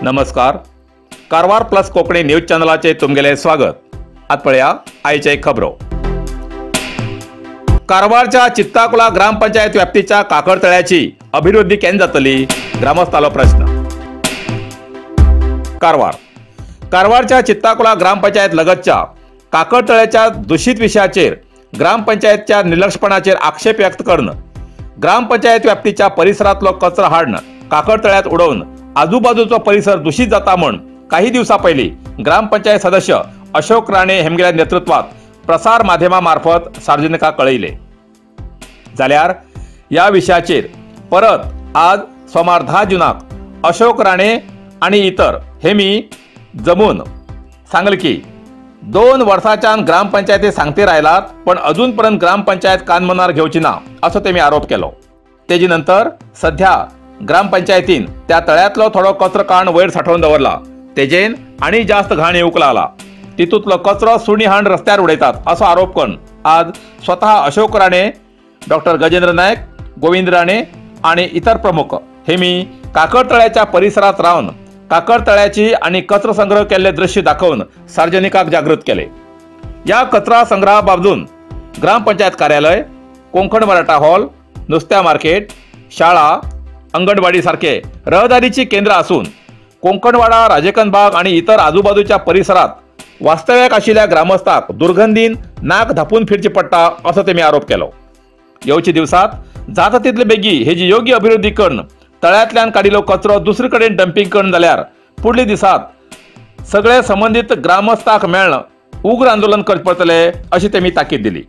नमस्कार, Karwar plus Konkani news चॅनलाचे तुमगेले स्वागत. आत पळया आयचे खबरो. कारवारच्या चित्ताकुला ग्रामपंचायत व्याप्तीच्या काकड तळ्याची अभिवृद्धी केन्ना जातली, ग्रामस्थालो प्रश्न. कारवार कारवारच्या चित्ताकुला ग्रामपंचायत लगतच्या काकड तळ्याच्या दूषित विशयाचेर ग्रामपंचायतच्या निर्लक्षपणाचेर आक्षेप व्यक्त करून ग्रामपंचायत व्याप्तीच्या परिसरातलो कचरो हाडून काकड तळ्यात उडोवन आजूबाजूचो परिसर दूषित जाता म्हण काही दिवसा पयलीं ग्रामपंचायत सदस्य अशोक राणे हेमगेल्या नेतृत्वात प्रसार माध्यमा मार्फत सार्वजनिकांक कळयले. जाल्यार ह्या विशयाचेर परत आज सोमार 10 जुनाक अशोक राणे आनी इतर हेमी जमून सांगले की 2 वर्साच्यान ग्रामपंचायती सांगते रायलात पण अजून पर्यंत ग्रामपंचायत कान मनार घेवची ना असो तेमी आरोप केलो. तेजे नंतर सध्या ग्रामपंचायतीन त्या तळ्यातलो थोडो कचरो काण वयर साठोवन दवरला, तेजेन आनी जास्त घाण येवंक लागला. तितूंतलो कचरो सुणी हाण रस्त्यार उडयतात असो आरोप करून आज स्वतः अशोक राणे, डॉक्टर गजेंद्र नायक, गोविंद राणे आनी इतर प्रमुख हेमी काकड तळ्याच्या परिसरात रावन काकड तळ्याची आनी कचरो संग्रह केल्ले दृश्य दाखोवन सार्वजनिकांक जागृत केले. ह्या कचरा संग्रहा बाबजून ग्रामपंचायत कार्यालय, कोंकण मराठा हॉल, नुस्त्या मार्केट, शाळा, अंगणवाडी सारखे रहदारीची केंद्र असून कोंकणवाडा, राजेकन बाग आणि इतर आजूबाजूच्या परिसरात वास्तव्याक आशिल्ल्या ग्रामस्थाक दुर्गंधीन नाक धापून फिरचे पडटा असो तेमी आरोप केलो. येवचे दिवसात जाता तितले बेगी हेजी योग्य अभिवृद्धी करून तळ्यांतल्यान काडिल्लो कचरो दुसरे कडेन डंपींग करून जाल्यार फुडल्या दिसात सगळे संबंदीत ग्रामस्थाक मेळ्ळ उग्र आंदोलन करचें पडटलें अशी तेमी ताकीद दिली.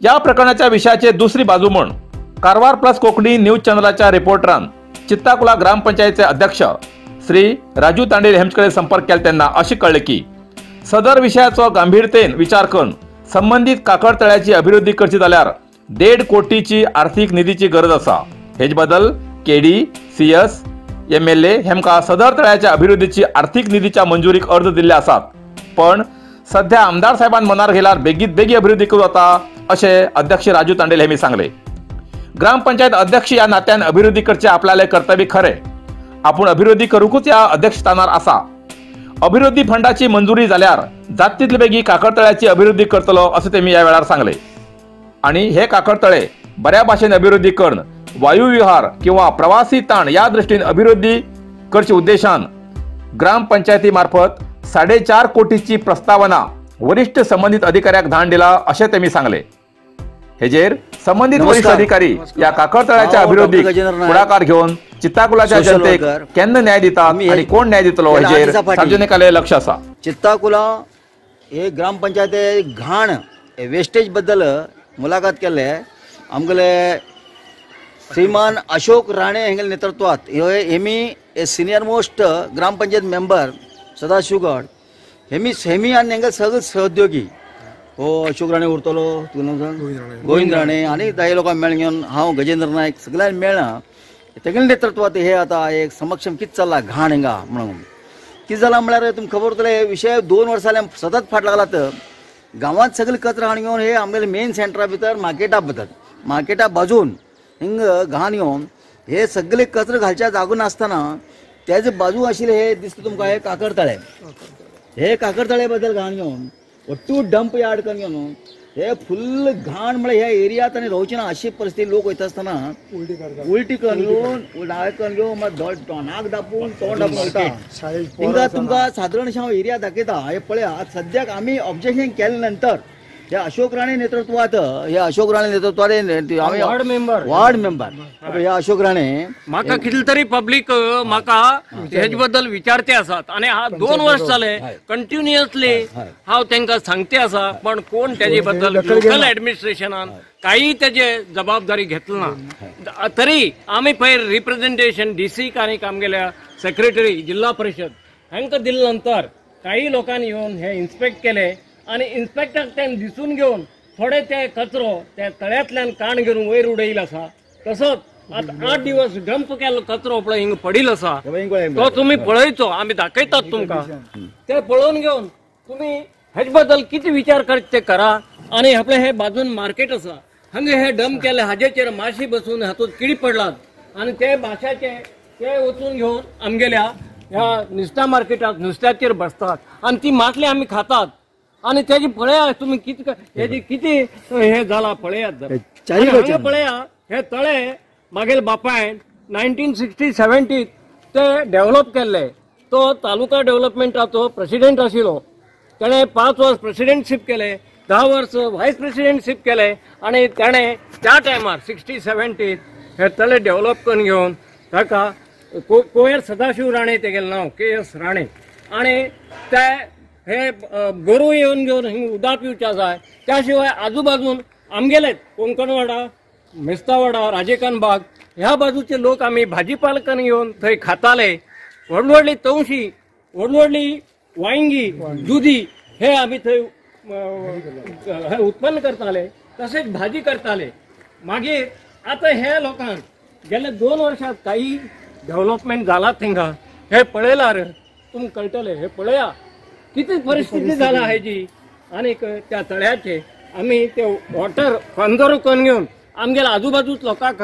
ह्या प्रकरणाच्या विशयाचे दुसरी बाजू म्हूण कारवार प्लस कोंकणी न्यूज चॅनलाच्या रिपोर्टरान चित्ताकुला ग्रामपंचायतीचे अध्यक्ष श्री राजू तांडेल हेमचे कडेन संपर्क केलो तेन्ना अशें कळ्ळें की सदर विशयाचो गंभीरतेन विचार करून संबंदीत काकड तळ्याची अभिवृद्धी करची जाल्यार 1.5 कोटीची आर्थिक निधीची गरज आसा. हेजे बदल KD, CS, MLA हेमकां सदर तळ्याच्या अभिवृद्धीची आर्थिक निधीच्या मंजुरीक अर्ज दिल्ले आसात, पण सध्या आमदार साहेबान मनार घेल्यार बेगीत बेगी अभिवृद्धी करूं जाता अशें अध्यक्ष राजू तांडेल हेमी सांगले. ग्रामपंचायत अध्यक्ष या नात्यान अभिवृद्धी करचे आपल्याले कर्तव्य खरे, आपूण अभिवृद्धी करूकूच या अध्यक्षस्थानार आसा. अभिवृद्धी फंडाची मंजुरी जाल्यार जात तितले बेगी काकड तळ्याची अभिवृद्धी करतलो अशें तेमी ह्या वेळार सांगले. आनी हे काकड तळे बऱ्या भाशेन अभिवृद्धी करून वायुविहार किंवा प्रवासी ताण या दृष्टीन अभिवृद्धी करचे उद्देशान ग्रामपंचायती मार्फत 4.5 कोटीची प्रस्तावना वरिष्ठ संबंधित अधिकाऱ्याक धाड दिला अशें तेमी सांगले. हेजेर संबंधित वरिष्ठ अधिकारी या काकड तळ्याच्या अभिवृद्धीक फुडाकार घेवन चित्ताकुलाच्या जनतेक केन्ना न्याय दितात आनी कोण न्याय दितलो हेजेर सार्वजनिकाले लक्ष आसा. चित्ताकुला हे ग्रामपंचायती घाण वेस्टेज बद्दल मुलाखत केल्ले आमगेले श्रीमान अशोक राणे हेंगेले नेतृत्वात हेमी सिनियर मोस्ट ग्रामपंचायत मेंबर सदाशिवगड हेमी हेमी आनी हेंगे सगळे सहोद्योगी हो अशोक राणे उरतलो, गोविंद राणे आनी दाय लोकांक मेळून घेवन हांव गजेंद्र नायक सगळ्यांक मेळ्ळा. तेगेले नेतृत्वात हे आतां एक समक्षम कितें चल्लां घाण हिंगा म्हणून कितें जालां म्हळ्यार तुमकां खबर उरतलें हे विशय 2 वर्सां जाल्यार सतत फाट लागला. तर गांवांत सगळे कचरा हाडून घेवन हे आमगेले मेन सेंटरा भितर मार्केटा बद्दल मार्केटा बाजून हिंग घाण येवन हे सगळे कचरो घालच्या जागो नासतना तेजे बाजू आशिल्ले हे दिसता तुमकां हे काकड तळे, हे काकड तळे बद्दल घाण घेवन ಒಟ್ಟು डंप यार्ड करून घेवन हे फुल्ल घाण म्हळ्यार ह्या एरियात आनी रावचे ना अशी परिस्थिती. लोक वयता आसतना उलटी करून घेवन नाक करून घेवन मागीर नाक दापून तोंड दापून वयता. हिंगा तुमकां सादारण हांव एरिया दाखयता. हे पळया सद्याक आमी ऑब्जेक्शन केले नंतर हे अशोक राणे नेतृत्वात हे अशोक राणे नेतृत्वात आमी वॉर्ड मेंबर हे अशोक राणे म्हाका कितले तरी पब्लीक म्हाका हेजे बद्दल विचारते आसात आनी 2 वर्स जाले कंटिन्युअसली हांव तांकां सांगते आसा, पण कोण तेजे बद्दल लोकल एडमिनिस्ट्रेशनान काही तेजे जबाबदारी घेतली ना. तरी आमी पयर रिप्रेझेंटेशन डीसीक आनी आमगेल्या सेक्रेटरी जिल्हा परिषद हांकां दिले नंतर काही लोकांनी येवन हे इन्स्पेक्ट केले आनी इन्स्पेक्टर तें दिसून घेवन थोडे ते कचरो त्या तळ्यांतल्यान काण घेवन वयर उडयल आसा. तसोच आतां 8 दिवस डंप केल्लो कचरो पळय हिंगा पडिल्लो आसा तो तुमी पळयचो, आमी दाखयतात तुमकां. ते पळोवन घेवन तुमी हेजे बद्दल कितें विचार करचे ते करा. आनी आपले हे बाजून मार्केट आसा हांगा हे डंप केले हाजेचेर माशी बसून हातूंत किडी पडलात आनी ते माशाचे ते वचून घेवन आमगेल्या ह्या नुस्त्या मार्केटात नुस्त्याचेर बसतात आनी ती मासली आमी खातात आनी तेजी पळया तुमी कितें हेजी कितें हे जाला पळयात. हांगा पळया हे तळे मागेल बापायन 1960-70 ते डेव्हलप केल्ले. तो तालुका डेव्हलपमेंटाचो प्रेसिडेंट आशिल्लो. तेणें 5 वर्स प्रेसिडेंटशीप केले, 10 वर्स व्हायस प्रेसिडेंटशीप केले आनी तेणें त्या टायमार 60-70 हे तळे डेव्हलप करून घेवन ताका कोयर सदाशिव राणे तेगेलें नांव, के एस राणे, आनी ते हे गोरू येवन घेवन हिंग उदक पिवच्या जाय. त्या शिवाय आजूबाजून आमगेले कोंकणवाडा, मेस्तावाडा, राजेकान बाग ह्या बाजूचे लोक आमी भाजीपाल करून घेवन थंय खाताले. व्हड व्हडली तवशी, व्हड व्हडली वांयगी, दुदी हे आमी थंय उत्पन्न करताले, तशेंच भाजी करताले. मागीर आतां हे लोकांक गेले 2 वर्सांत काही डेव्हलपमेंट जाला थिंगा हे पळयल्यार तुमकां कळटलें. हे पळया कितें परिस्थिती जाला हेजी. आनीक त्या तळ्याचे आमी ते वॉटर कंजर्व करून घेवन आमगेल्या आजूबाजूच लोकांक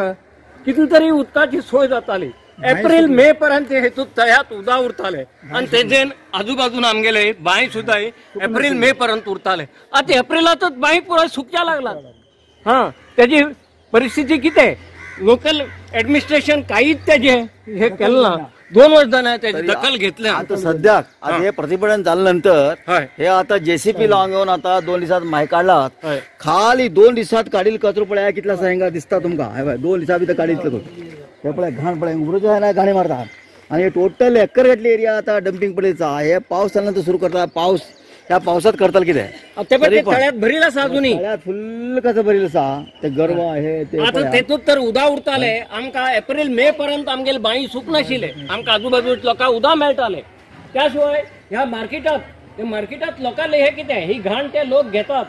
कितली तरी उदकाची सोय जाताली. एप्रिल मे पर्यंत हेतून तळ्यात उदक उरताले आनी तेजेन आजूबाजून आमगेले बांय सुद्दां एप्रिल मे पर्यंत उरताले. आतां एप्रिलांतच बांय पुराय सुकच्या लागला. हां, तेजी परिस्थिती कितें लोकल एडमिनिस्ट्रेशन काहीच तेजे हे केलें ना. 2 वर्स जालें तेजी दखल घेतल्या. आता सद्याक आता हे प्रतिबंधन जाल्या नंतर हे आता जेसीपी लावन घेवन आता 2 दिसात माय काडलात. खाली 2 दिसात काडील कचरो पळय कितलो आसा हिंगा दिसता तुमकां. हय, 2 दिसा भितर काडील इतलो हे पळय घाण पळय उबरोचो ना घाणी मारता. आनी टोटल एकर घेतली एरिया आता डंपिंग पडलीचा. हे पावस जाल्या नंतर सुरू करता. पावस ह्या पावसात करताल कितें तळ्यात भरील आसा, अजूनही तळ्यात फुल्ल कसं भरील आसा ते गर्व हे ते आतां तेतूंत तर उदक उरताले. आमकां एप्रिल मे पर्यंत आमगेले बांय सुकनाशिल्ले, आमकां आजूबाजूच लोकांक उदक मेळटाले. त्या शिवाय ह्या मार्केटात ते मार्केटात लोकांले हे कितें ही घाण ते लोक घेतात.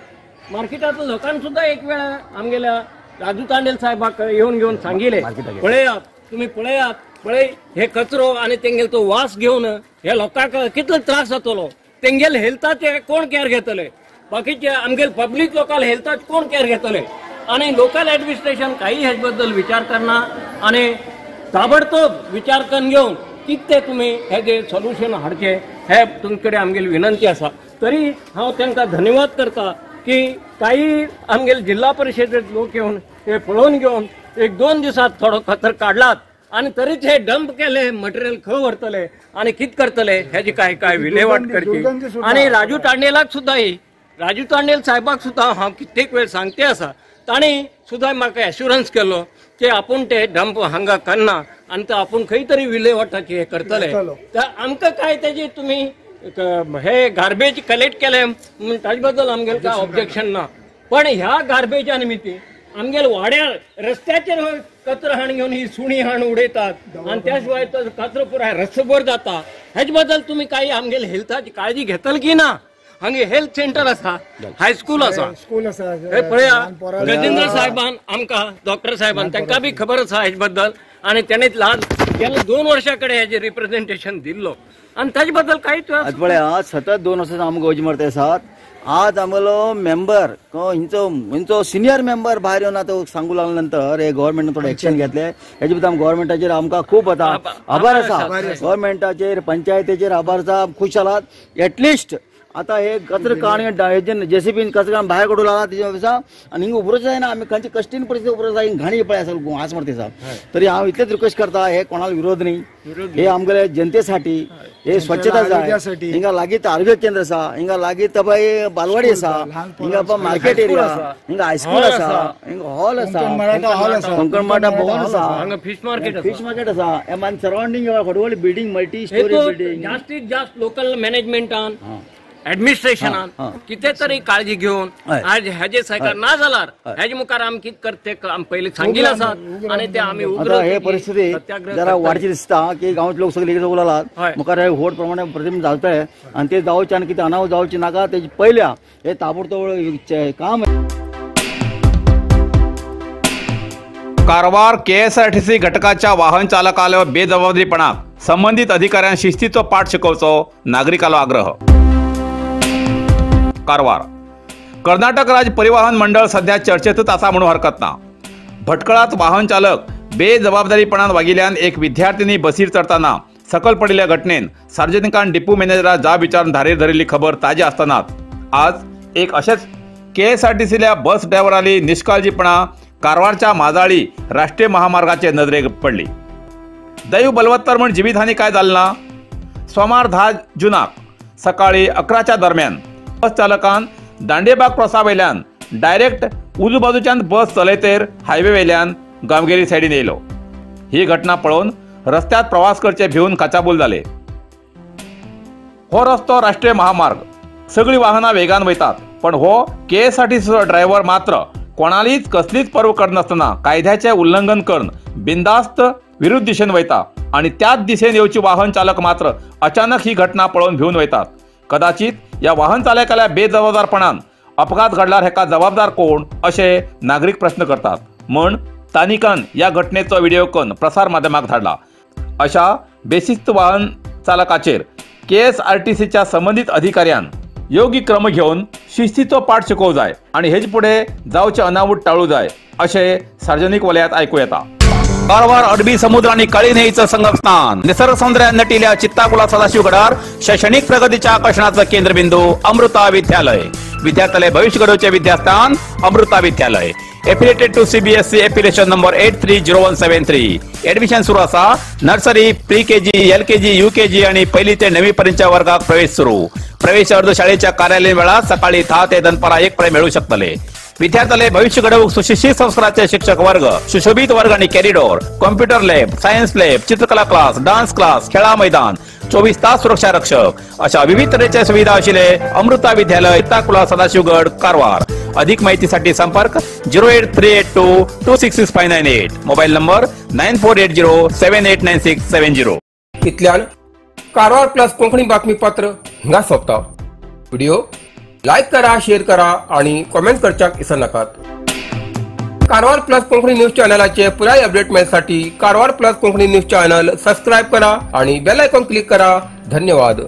मार्केटांत लोकांक सुद्दां एक वेळा आमगेल्या राजू तांडेल साहेबाक येवन घेवन सांगिल्लें, पळयात तुमी पळयात पळय हे कचरो आनी तेंगेलो तो वास घेवन हे लोकांक कितलो त्रास जातलो. तेंगेल हेल्थाचे कोण केअर घेतले, बाकीचे आमगेल पब्लीक लोकांक हेल्थाचे कोण केअर घेतले. आनी लोकल एडमिनिस्ट्रेशन काही हेजे बद्दल विचार करना आनी ताबडतोब विचार करून घेवन कितें तुमी हेजे सोल्युशन हाडचें हे तुमचे कडेन आमगेली विनंती आसा. तरी हांव तांकां धन्यवाद करता की काही आमगेले जिल्हा परिशदेत लोक येवन हे पळोवन घेवन 1-2 दिसांत थोडो कचरो काडलात आनी तरीच हे डंप केले मटेरियल खंय व्हरतले आनी कितें करतले हेजी काय काय विलेवाट करची. आनी राजू तांडेलाक सुद्दां ही राजू तांडेल साहेबाक सुद्दां हांव कित्येक वेळ सांगते आसा, तांणी सुद्दां म्हाका एश्युरन्स केलो की आपूण ते डंप हांगा करना आनी तो आपूण खंय तरी विलेवाटाची हे करतले. तर आमकां काय तेजी तुमी हे गार्बेज कलेक्ट केले म्हूण ताजे बद्दल आमगेलें काय ऑब्जेक्शन ना, पण ह्या गार्बेजा निमित्ती आमगेले वाड्यार रस्त्याचेर कचरो हाण घेवन ही सुणी हाण उडयतात आनी त्या शिवाय तो कचरो पुराय रस्तोभर जाता. हेजे बद्दल तुमी काही आमगेले हेल्थाची काळजी घेतल की ना? हांगे हेल्थ सेंटर आसा, हायस्कूल आसा, हे पळया गजेंद्र साहेबान आमकां डॉक्टर साहेबान तांकां बी खबर आसा हेजे बद्दल आनी तेणें ल्हान गेले 2 वर्सां कडेन हेजें रिप्रेझेंटेशन दिल्लो आनी ताजे बद्दल कांयच पळया. सतत 2 वर्सां आमकां गोवची मरता आसात. आज आमगेलो मेंबर हिंचो हिंचो सिनियर मेंबर भायर येवन आतां सांगू लागल्या नंतर हे गव्हर्मेंटान थोडे एक्शन घेतले. हेजे भितर आम गव्हर्मेंटाचेर आमकां खूब आतां आभार आसा, गव्हर्मेंटाचेर पंचायतीचेर आभार आसा, खूश जालात. एटलिस्ट आतां हे कचरो काडून जेसीबीन कचरो काडून भायर काडूं लागला तेजे आसा आनी हिंगा उबरोच जायना. आमी खंयची कश्टीन परिस्थिती उबरो जाय, घाणी पळय आसा घांस मारता आसा. तरी हांव इतलेच रिक्वेस्ट करता, हे कोणाला विरोध न्ही, हे आमगेले जनतेसाठी हे स्वच्छता जाय. हिंगा लागींच आरोग्य केंद्र आसा, हिंगा लागींच बाय बालवाडी आसा, हिंगा मार्केट एरिया, हिंगा हायस्कूल आसा, हिंगा हॉल आसा, कोंकण मराठा भवन आसा, फिश मार्केट, फिश मार्केट आसा. आनी सरावंडींग व्हड व्हडली बिल्डींग, मल्टी स्टोरी बिल्डींग. जास्तीत जास्त लोकल मॅनेजमेंटान एडमिनिस्ट्रेशनान कितें तरी काळजी घेवन आज हेजे सरकार ना जाल्यार हेजे मुखार आमी कितें करते आमी पयलीं सांगिल्लें आसा आनी ते आमी आतां हे परिस्थिती जरा वाडची दिसता की गांवचे लोक सगळे उलयलात मुखार हे व्हड प्रमाणे प्रतिबंध जातले आनी ते जावचे आनी कितें अनाव जावचे नाका तेजे पयल्या हे ताबडतोब काम. कारवार केएसआरटीसी घटकाच्या वाहन चालकाला बेजबाबदारीपणाक संबंधित अधिकाऱ्यांनी शिस्तीचो पाठ शिकवचो नागरिकालो आग्रह. कारवार कर्नाटक राज्य परिवहन मंडळ सध्या चर्चेतच आसा म्हणून हरकत ना. भटकळात वाहन चालक बेजबाबदारीपणान वागिल्ल्यान एक विद्यार्थिनी बसीर चडताना सकल पडिल्ल्या घटनेन सार्वजनिकान डिपो मॅनेजरा जाब विचारून धारेर धरिल्ली खबर ताजी आसतनाच आज एक अशेंच केएसआरटीसील्या बस ड्रायव्हराली निष्काळजीपणा कारवारच्या माजाळी राष्ट्रीय महामार्गाचे नजरेक पडली. दैव बलवत्तर म्हण जिवीतहानी काय जाली ना. सोमार 10 जूनाक सकाळी 11च्या दरम्यान बस चालकान दांडेबाग क्रॉसा वयल्यान डायरेक्ट उजू बाजूच्यान बस चलयतेर हायवे वयल्यान गांवगिरी सायडीन येयलो. ही घटना पळोवन रस्त्यात प्रवास करचे भिवन काचाबूल जाले. हो रस्तो राष्ट्रीय महामार्ग, सगळी वाहनां वेगान वयतात, पण हो केएसआरटीसीचो ड्रायव्हर मात्र कोणालीच कसलीच पर्वा करनासतना कायद्याचें उल्लंघन करून बिंदास्त विरुद्ध दिशेन वयता आनी त्याच दिशेन येवची वाहन चालक मात्र अचानक ही घटना पळोवन भिवन वयतात. कदाचित ह्या वाहन चालकाल्या बेजबाबदारपणान अपघात घडल्यार हेका जबाबदार कोण अशें नागरीक प्रश्न करतात म्हण स्थानिकान ह्या घटनेचो व्हिडिओ करून प्रसार माध्यमाक धाडला. अशा बेशिस्त वाहन चालकाचेर केएसआरटीसीच्या संबंधित अधिकाऱ्यान योग्य क्रम घेवन शिस्तीचो पाठ शिकोवंक जाय आनी हेजे फुडें जावचें अनावूट टाळूं जाय अशें सार्वजनीक वलयात आयकूं येता. कारवार अरबी समुद्र आणि काळी न्हंयेचं संगमस्थान, निसर्ग सौंदर्यान नटिल्या चित्ताकुला सदाशिवगडार शैक्षणिक प्रगतीच्या आकर्षणाचं केंद्रबिंदू अमृता विद्यालय. विद्यार्थ्याले भविष्य घडवचे विद्यास्थान Amrita Vidyalaya. Affiliated to CBSE affiliation number 830173. Admission सुरू असा. Nursery, pre KG, LKG, UKG आणि पहिली ते 9वी पर्यंतच्या वर्गात प्रवेश सुरू. प्रवेश अर्ज शाळेच्या कार्यालयीन वेळात सकाळी 10 ते दनपारा 1 पर्यंत मिळू शकतले. विद्यार्थ्याले भविष्य घडवूक सुशिक्षित संस्काराचे शिक्षक वर्ग, सुशोभित वर्ग आणि corridor, computer lab, science lab, चित्रकला क्लास, डान्स क्लास, खेळा मैदान, 24 तास सुरक्षा रक्षक अशा विविध तऱ्हेच्या सुविधा असलेले अमृता विद्यालय, चित्ताकुला, सदाशिवगड, कारवार. अधिक माहितीसाठी संपर्क 08382 266598, मोबाईल नंबर 9480 789670. इतल्यान कारवार प्लस कोंकणी बातमीपत्र हांगा सोंपता. व्हिडिओ लायक करा, शेअर करा आणि कॉमेंट करच्याक विसरनाकात. कारवार प्लस कोंकणी न्यूज चॅनलाचे पुराय update मेळसाठी Karwar plus Konkani news channel subscribe करा आणि बेल आयकॉन क्लिक करा. धन्यवाद.